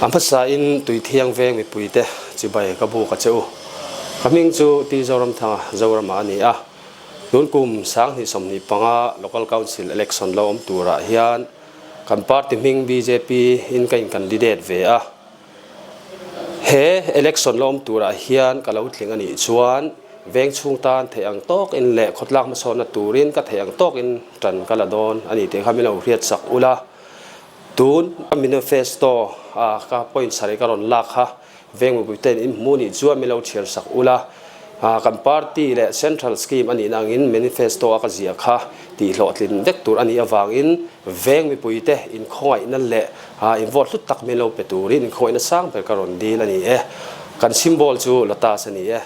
A hmasain Tuithiang veng mipuite chibai ka buk a che u. Ka hming chu T Zoramthanga Zorama a ni a. Tun kum 2025 Local Council Election lo awm turah hian kan party hming bjp in ka in candidate ve a. He election lo awm turah hian ka lo tling a nih chuan veng chhung tan theih ang tawkin leh khawtlak hmasawnna turin ka theih ang tawkin tan ka la dawn a ni tih kha min lo hriatsak ula. Tun a manifesto a ka point sarih ka rawn lak kha veng mipui ten in hmu nih chuan min lo chhiar sak ula. Kan party leh central scheme a nihna angin manifesto a ka ziah kha tih hlawhtlin vek tur a nih avangin veng mipuite inkhawngaihna leh in vote hlut tak min lo pe turin inkhawngaihna sang ber ka rawn dil a ni e. Kan symbol chu lotus a ni e.